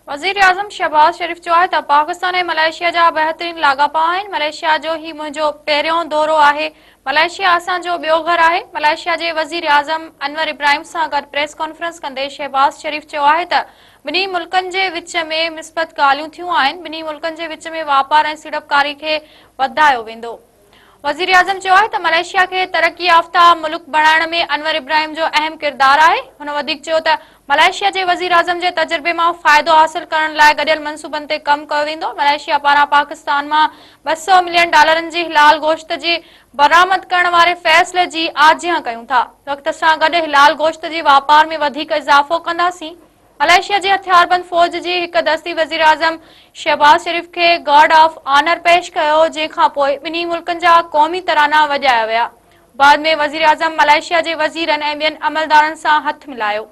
وزيراعظم شهباز شريف چيو آهي ته پاڪستان ۽ ملائيشيا جا بهترين لاڳاپا آهن، ملائيشيا جو هي منهنجو پهريون دورو آهي، ملائيشيا اسان جو ٻيو گهر آهي. ملائيشيا جي وزيراعظم انور ابراهيم سان گڏ پريس ڪانفرنس ڪندي شهباز شريف چيو آهي ته ٻنهي ملڪن جي وچ ۾ مثبت ڳالهيون ٿيون آهن، ٻنهي ملڪن جي وچ ۾ واپار ۽ سيڙپڪاري کي وڌايو ويندو. وزيراعظم چيو آهي ته ملائيشيا کي ترقي يافته ملڪ بڻائڻ ۾ انور ابراهيم جو اهم ڪردار آهي. هن وڌيڪ چيو ته ملائيشيا جي وزيراعظم جي تجربي مان فائدو حاصل ڪرڻ لاء گڏيل منصوبن تي ڪم ڪيو ويندو. ملائيشيا پاران پاڪستان مان 200 ملين ڊالرن جي حلال گوشت جي برآمد ڪرڻ واري فيصلي جي آجيان ڪيون ٿا. وقت سان گڏ حلال گوشت جي واپار ۾ وڌيڪ اضافو ڪنداسين. ملائيشيا جي هٿياربند فوج جي هڪ دستي وزيراعظم شهباز شريف کي گارڊ آف آنر پيش ڪيو، جنهن کانپوء ٻنهي ملڪن جا قومي ترانا وڄايا ويا. بعد ۾ وزيراعظم ملائيشيا جي وزيرن ۽ ٻين عملدارن سان هٿ ملايو.